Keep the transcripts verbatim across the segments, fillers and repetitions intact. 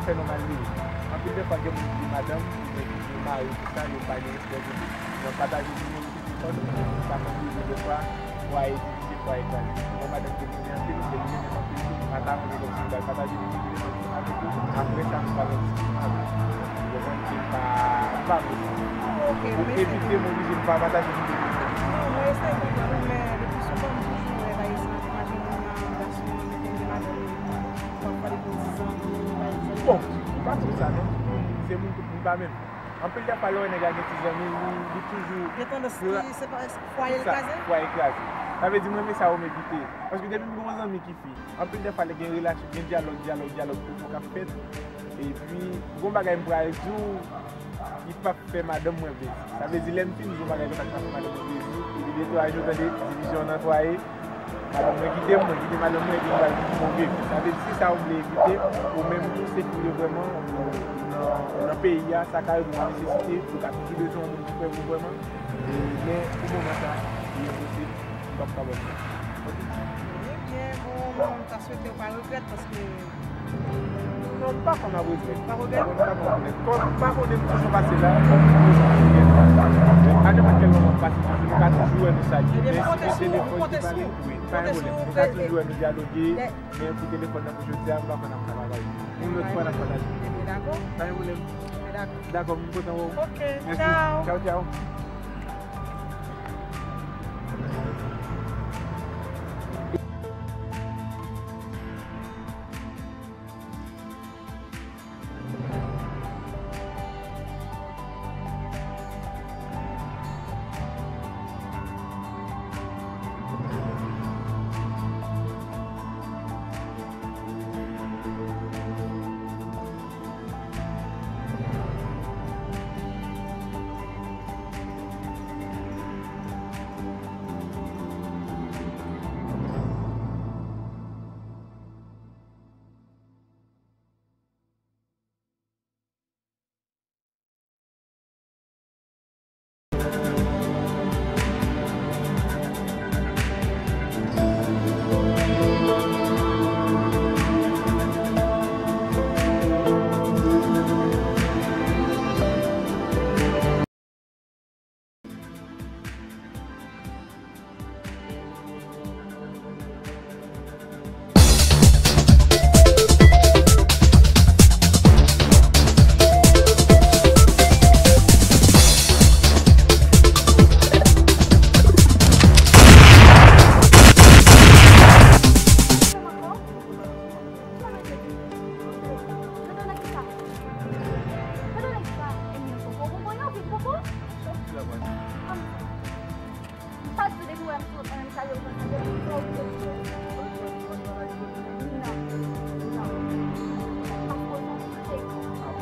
Fè nòmal li ye. Anpil de fwa, gen moun ki di madanm, oubyen ki di mari, tout sa, yo pa gen respè pou li. Donk, pataje nimewo telefòn, sa kontribye de fwa, fwaye divize, fwaye kraze. Bon, madanm ki renmen anpil, ke li renmen anpil tou, pa ta renmen lòt moun bay pataje nimewo telefòn avèk ou, apre sa, nou pa gen diskisyon avè l. Ou konprann? Se pa, pa vre sa. Ok, ou evite, m oblije m pa pataje nimewo telefòn. Non, mwen eseye konprann ou, men depi souvan, m toujou wè, pa egzanp, imajine yon gason, li konn gen madanm li, pafwa li gen ti zanmi, pa egzanp. Bon, m pa di sa, non. Se moun tout moun pa menm. Anpil de fwa, lè w wè nèg la gen ti zanmi, li, li toujou. Gen tandans li, se pa, fwaye l kraze? Fwaye kraze. Sa vle di, mwen, men sa, ou m evite. Paske depi m gen yon zanmi ki fi, anpil de fwa, lè gen relasyon, gen dyalòg, dyalòg, dyalòg pwofon k ap fèt. Epi, gon bagay m pral di w, li p ap fè madanm mwen plezi. Sa vle di, lè m fin di yon bagay konsa k pa fè madanm mwen plezi, epi de twa jou, tande divizyon nan fwaye, madanm mwen kite m, mwen kite madanm mwen, epi m pral viv move vi. Sa vle di, se sa ou vle evite, ou menm tou, sekire vrèman, ou nan, ou nan peyi a, sa ka rive yon nesesite, ou ka toujou bezwen yon moun ki prè pou vrèman, e, men, pou moman sa, li enposib, m p ap kapab fè. Ok. Ebyen, bon, mwen, m ta swete w pa regrèt, paske Non, m pa konn ap regrèt. Pa regrèt? Non, m pa konn ap regrèt. Kòm m pa konnen pou sa pase la, m pa regrèt. Men a nenpòt kèl moman m pase, nou ka toujou wè, nou salye. Ebyen, m konte sou ou, m konte sou ou. Wi, pa gen pwoblèm. Nou ka toujou wè, nou dyaloge, men pou telefòn nan pou jodi a, m pa konn ap travay. Yon lòt fwa, n ap pataje. Ebyen, dakò. Pa gen pwoblèm. Ebyen, dakò. Dakò, m kontan wè w. Ok, tchaw. Mèsi. Tchaw, tchaw. Sa w di la, baz? M pa di w depi w wè m sot, mwen menm sa yo konn sa yo, m fè w vle di. Non, non. Ou pa sipoze antre,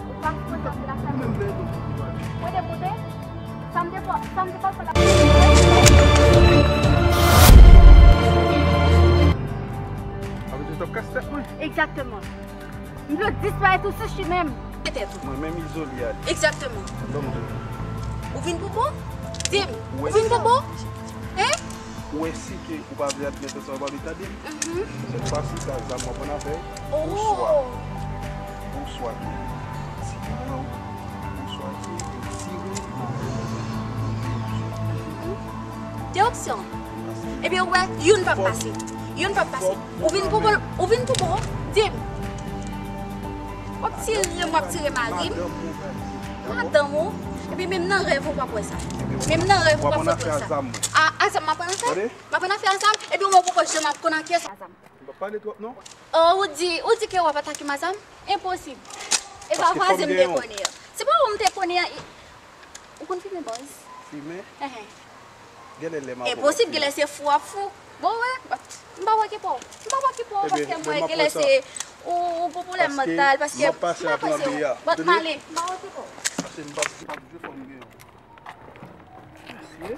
ou pa sipoze antre lakay mwen. Mwen te pote, sa m te fè, sa m te pral fè la. Sa vle di w t ap kase tèt mwen? Egzakteman. M vle w disparèt ou sou chimen m. Tèt ou. Mwen menm Izolia li. Egzakteman. Ban m di w. Ou vin pou bon? Di m, ou vin pou bon? Hein? Ou wè si ke ou pa vle admèt ansanm avè m, tande m? Mhm. Sèt fwa si sa zam w ap ann avè l. Oh. Oswa, oswa ke tire w, oswa ke tire w. De opsyon. Ebyen, ou wè, youn p ap pase. Youn p ap pase. Ou vin pou bon, ou vin pou bon, di m. W ap tire m, w ap tire mari m. Madanm ou. Epi menm nan rèv ou p ap wè sa. Menm nan rèv ou p ap fout wè sa. A, a zam m ap pran nan fè? M ap pran nan fè a zam? Epi ou menm ou poko janm ap konn ak kiyès a zam. M p ap pale twòp non. Oh, ou di, ou di ke w ap atake m a zam? Enposib. E pa vwazen m te konnen an. Se pa ou m te konnen an. Ou konn fimen baz? Fimen? Enhen. Genlè lè m avè w. Enposib, genlè se fou w ap fou. Bon, wè, m pa wè ki pa w. M pa wè ki pa w, paske mwen genlè se ou, ou gon pwoblèm mantal, paske m pa prese w. Bat m ale, m pa wè ki pa w. Paske m p ap, m p ap jwe fò m gen yon. Mesye.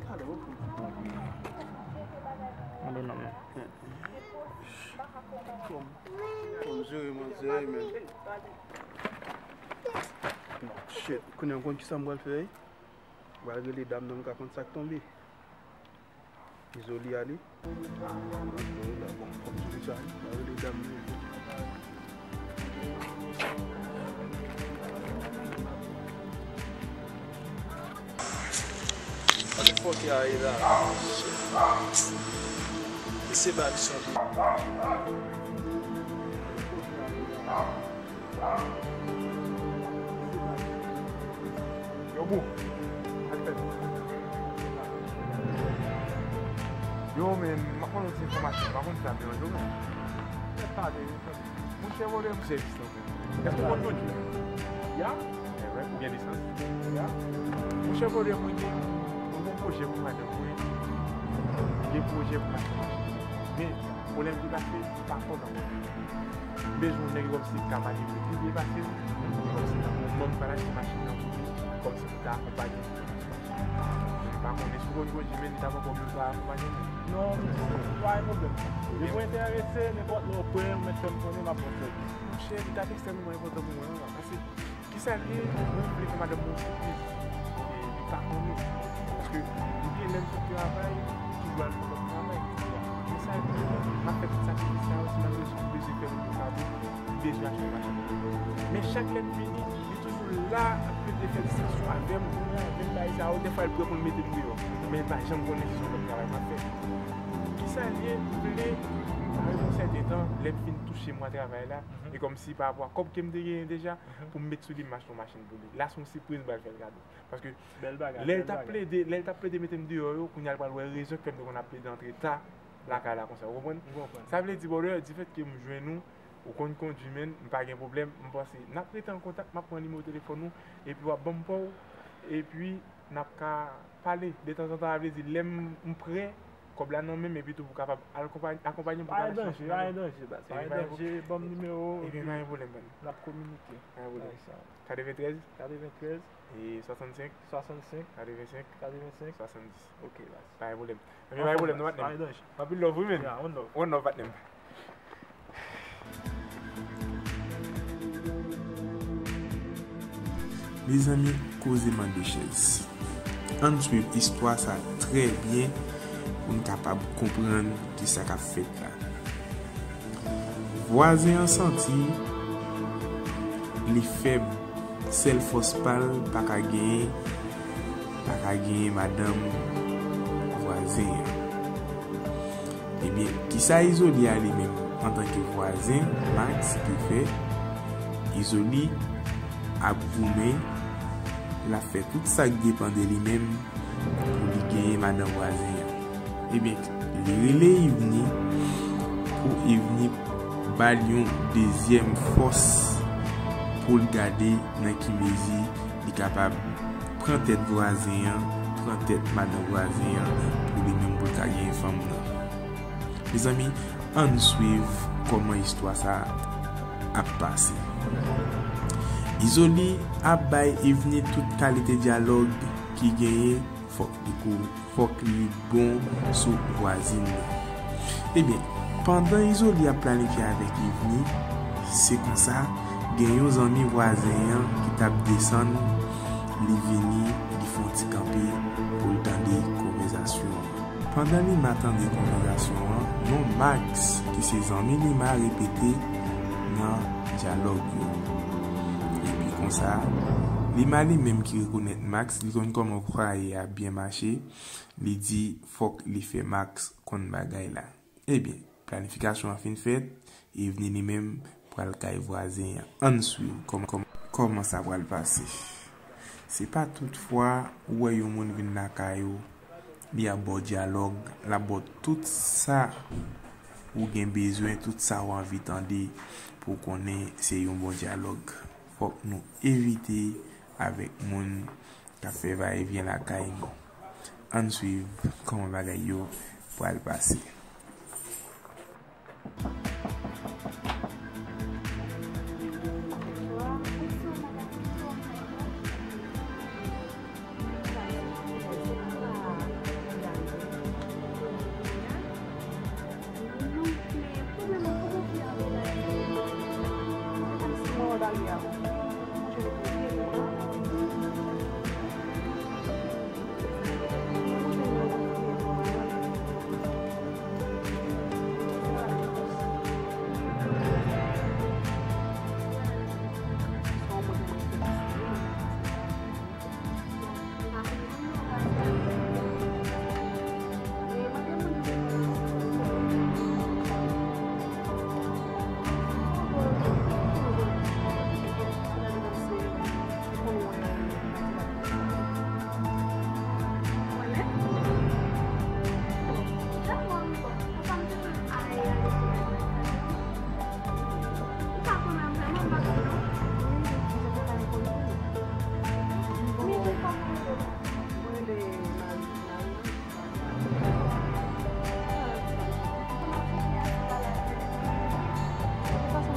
Talè, oke. Alo, non, men. Fò m, fò m jere manzè, men. Non, shit. Kounye a, m konn kisa m pral fè, wi. M pral rele dam nan, m ka konn sa k tonbe. Izolia li. Bon, fò m di sa, m pral rele dam nan. Ki a ye la? Shit. E se bag son. Yo, bro. Yo, men, m ap mande yon ti enfòmasyon. M pa konn si sa ap deranje w, men. Tèt chaje, wi, frè. Monchè, vòlè, monchè, èske w konn kondui? Ya. Evre, ou gen lisans? Ya. Monchè, vòlè, mwen gen, mwen gen pwojè pou madanm mwen. Gen pwojè pou madanm mwen. Men, pwoblèm ki pase, m pa fò nan kondui. M bezwen yon nèg kòmsi ki ka manevre pi byen pase m. Kòmsi tankou mwen, m pral achte machin nan pou li, kòmsi pou ta akonpanye m. M pa konnen si w konn kondui, men li ta poko byen ta akonpanye m. Non, mesye, pa gen pwoblèm. Depi w enterese, nenpòt lè w prè, ou mèt fè m konnen, m ap ba w sèvis. Monchè, li t ap ekstrèmeman enpòtan pou mwen, wi, paske kisa l ye, mwen vle fè madanm mwen yon sipriz. E li pa konnen. Paske depi lè m sot travay, m toujou al fè lòt travay. Men sa l ye, m ap fè tout sakrifis sa yo, si malgre si m bezwen fè yon gwo kado, m bezwen achte yon machin. Men chak lè m vini, li toujou la, ap plede fè distraksyon avè m, kounye a, avè m bagay sa yo, dèfwa l prè pou l mete m deyò. Men l pa janm konnen si se yon lòt travay m ap fè. Kisa l ye, m vle, arive yon sèten tan, lè m fin touche mwa travay la, e kòmsi pa rapò a kòb ke m te genyen deja, pou m met sou li, m achte yon machin pou li. La, se yon sipriz m pral fè l kado. Paske lè l t ap plede, lè l t ap plede mete m deyò yo, kounye a l pral wè rezon ki fè m te konn ap plede antre ta lakay la konsa. Ou konprann? Sa vle di, brother, difèt ke m jwenn ou, ou konn kondui, men m pa gen pwoblèm. M panse n ap rete an kontak, m ap pran nimewo telefòn ou, epi w ap ban m pa w, epi n ap ka pale detanzantan, sa vle di lè m, m prè, kòb la nan men m, epi tou pou kapab al konpay-, akonpanye m pou ta al chèche. Pa gen danje, pa gen danje, baz. Pa gen danje, ban m nimewo, epi pa gen pwoblèm, ban m. N ap kominike. Pa gen pwoblèm. Katrevenntrèz? Katrevenntrèz. E swasannsenk? Swasannsenk. Katrevennsenk? Katrevennsenk. Swasanndis. Ok, baz. Pa gen pwoblèm. Anfòm, pa gen pwoblèm, non, patnè m. Pa gen danje. Anpil love, wi, men. Ya, one love. One love, patnè m. Mezanmi, koze mande chèz. Ann swiv istwa sa trè byen pou n kapab konprann kisa k ap fèt la. Vwazen an santi li fèb, sèl fòs pa l pa ka genyen, pa ka genyen madanm vwazen an. Ebyen, kisa Izoli a li menm antanke vwazen Max te fè? Izoli ap goumen, l ap fè tout sa k depann de li menm pou li genyen madanm vwazen an. Ebyen, li rele Ivni pou Ivni ba l yon dezyèm fòs pou l gade nan ki mezi li kapab pran tèt vwazen an, pran tèt madanm vwazen an, pou li menm pou l ka genyen fanm nan. Mezanmi, ann swiv kòman istwa sa ap pase. Izoli ap bay Ivni tout kalite dyalòg ki genyen, fòk li kou, fòk li bon sou vwazin nan. Ebyen, pandan Izoli ap planifye avèk Ivni, se konsa, gen yon zanmi vwazen an ki t ap desann, li vini, li fè yon ti kanpe pou l tande konvèsasyon an. Pandan Lima tande konvèsasyon an, non Max, ki se zanmi Lima, repete nan dyalòg yo. Epi konsa, Lima li menm ki rekonèt Max, li konn kòman fwaye a byen mache, li di fòk li fè Max konn bagay la. Ebyen, planifikasyon an fin fèt, Ivni li menm pral kay vwazen an. Ann swiv kòm-, kòm-, kòman sa pral pase. Se pa tout fwa ou wè yon moun vin lakay ou, li ap ba w dyalòg, l ap ba w tout sa ou gen bezwen, tout sa ou anvi tande pou w konnen se yon bon dyalòg. Fòk nou evite avèk moun k ap fè vayevyen lakay nou. Ann swiv kòman bagay yo pral pase.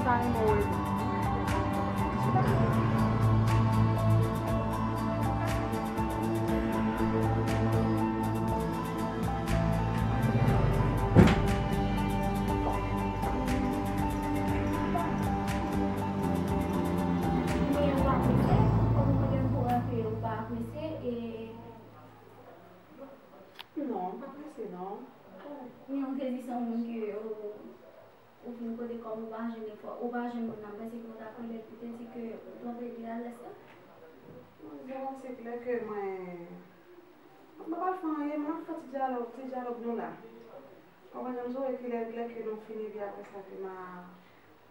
Sa renmen w ede. Men ou pa prese, kòm ou konnen m pou rantre, ou pa prese, e Non, m pa prese non. Men ou te di se yon moun ke ou, ou fin kote kòm ou pa jwenn efò, ou pa jwenn moun nan, m panse ke ou ta konnen, ou te di ke ou twonpe li alès la. Bon, se klè ke mwen, mwen pa pral fè anyen, mwen ap fè ti dyalòg, ti dyalòg nou la. Konprann jan m di w, epi lè, lè ke nou fini, epi apre sa ke m a,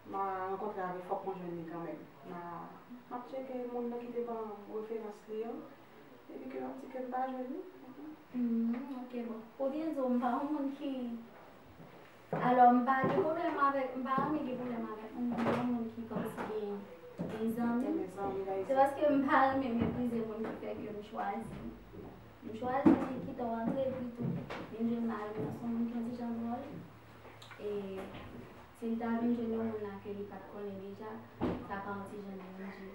m a rankontre avè l, fòk mwen jwenn li kanmenm. M a, m ap tcheke moun nan ki te ban referans li an, epi ke m ap di ke m pa jwenn li. Hmm, ok, bon. Pou byen di w, m pa yon moun ki, alò, m pa gen pwoblèm avèk, m pa renmen gen pwoblèm avèk moun, m pa yon moun ki kòmsi gen, gen zanmi. Gen zanmi, se paske m pa renmen meprize moun ki fè ke m chwazi. M chwazi kite w antre, epi tou, vin jwenn mari m nan, se yon moun ki yon ti jan dwòl. E si l ta vin jwenn yon moun la ke li pa t konnen deja, sa ka yon ti jan deranje.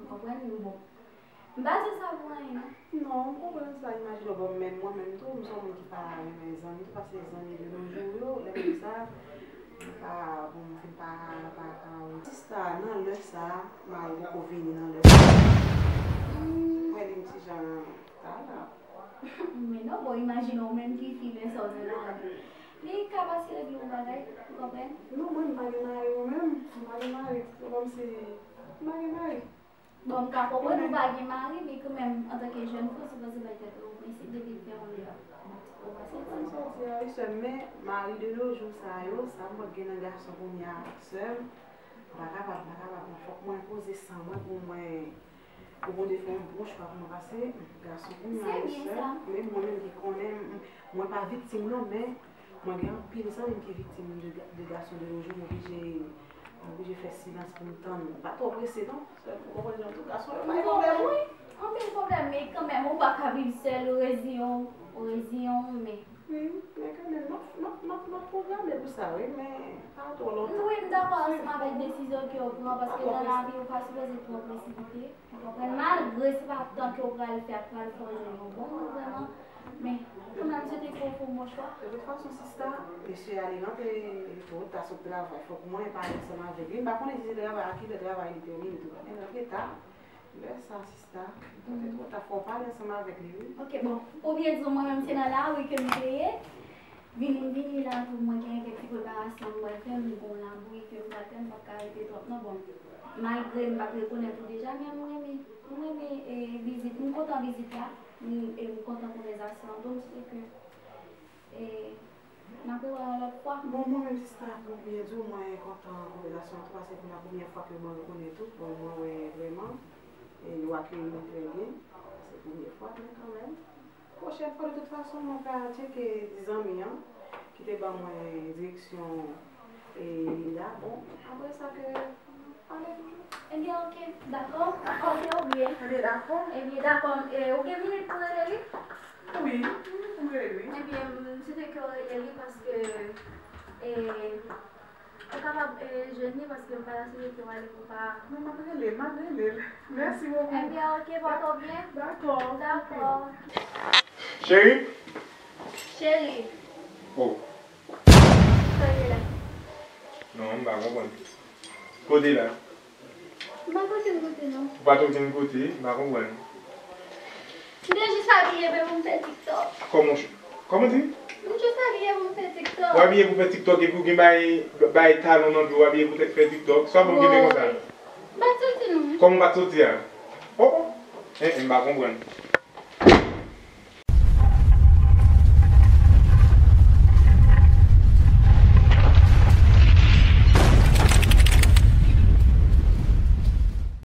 Ou konprann? Men bon. M pa di w sa pou anyen, non. Non, m konprann sa, imajine w, bon, menm mwen menm tou, m se yon moun ki pa renmen zanmi tou, paske zanmi de nos jours yo, lè m di sa, m pa, bon, m fin pa, pa, pa, sista, nan lè sa, mari poko vini nan lè sa. Mwen di m ti jan, ta la. Men non, bon, imajine w menm ki fi, lè sa w gen mari. Li ka pase regle yon bagay, ou konprann? Non, mwen, m pa gen mari, mwen menm, m pa gen mari. Se kòmsi, m pa gen mari. Bon, m ka konprann ou pa gen mari, men kanmenm, antanke jèn fi, ou sipoze bay tèt ou yon prensip depi l fè yon lè. Ou pa se konn sa w di a, wi, sè m, men mari de nos jours sa yo, sa m wè k gen nan gason kounye a, sè m, m pa kapab, m pa kapab, non. Fòk mwen poze san mwen pou mwen, pou Bondye fè yon bon chwa pou mwen, paske gason kounye a yo, sè m, menm mwen menm ki konnen, m, mwen pa viktim, non, men mwen gen anpil zanmi m ki viktim de, de gason de nos jours, m oblije, m oblije fè silans pou m tann. M pa twò prese, non. Sè m, ou konprann jan tou gason yo bay pwoblèm, wi. Anpil pwoblèm, men kanmenm, ou pa ka viv sèl, ou reziyen w, ou reziyen w, men. Wi, men kanmenm, m ap, m ap, m ap, m ap pwograme pou sa, wi, men pa twò lontan. Wi, m dakò ansanm avèk desizyon ke w pran, paske nan lavi, ou pa sipoze twò presipite. Ou konprann? Malgre se pa tan ke w pral fè ak pral fè w jwenn yon bon moun vrèman, men kanmenm, m swete ke w fè yon bon chwa. De tout fason, sista, mesye a li rantre, li tou ta sot travay, fòk mwen pale ansanm avèk li. M pa konnen si se travay, a kilè travay li tèmine tou. Men rantre ta, lè sa, sista, li pa te twò ta, fò w pale ansanm avèk li, wi. Ok, bon, pou byen di w, mwen menm, se nan lari ke m te ye. Vini, m vini la tou, mwen gen kèk ti preparasyon m pral fè, m gen yon labouyi ke m pral fè, m p ap ka rete twòp non. Bon, malgre m pa t rekonèt ou deja, men m renmen, m renmen, e, vizit, m kontan vizit la, m, e, m kontan konvèsasyon an tou, m swete ke, e, n ap rewè yon lòt fwa. Bon, mwen menm, sista, pou byen di w, mwen kontan konvèsasyon an tou, paske se la premyè fwa ke mwen rekonèt ou, bon, mwen wè vrèman, e, ou akeyi mwen trè byen, se premyè fwa, men kanmenm. Pwochèn fwa, de tout fason, mwen ka tcheke zanmi an ki te ban mwen direksyon, e, Linda. Bon, apre sa ke pale toujou. Ebyen, ok, dakò. Dakò. Ok, ou byen. Ebyen, dakò. Ebyen, dakò. E, ou gen minit pou rele li? Wi, m rele li, wi. Ebyen, m swete ke w rele li paske, e, Ou kapab, e, jwenn li paske m pa nan sou rete w ale pou pa. Non, m ap rele l, m ap rele l. Mèsi bokou. Ebyen, ok, pòte w byen. Dakò. Dakò. Cheri? Cheri. Oh. Sa w ye la? Non, m pa konprann. Kote la? M pa t okenn kote, non. Ou pa t okenn kote, m pa konprann. M te jis abiye men pou m fè TikTok. Kòman, kòman di? M jis abiye pou m fè TikTok. Ou abiye pou fè TikTok epi ou gen bay, bay talon nan pye w abiye pou fè TikTok. Sa w ap gen konsa? M pa t santi non. Kòman ou pa t santi a? Oh, oh. Eh, eh, m pa konprann.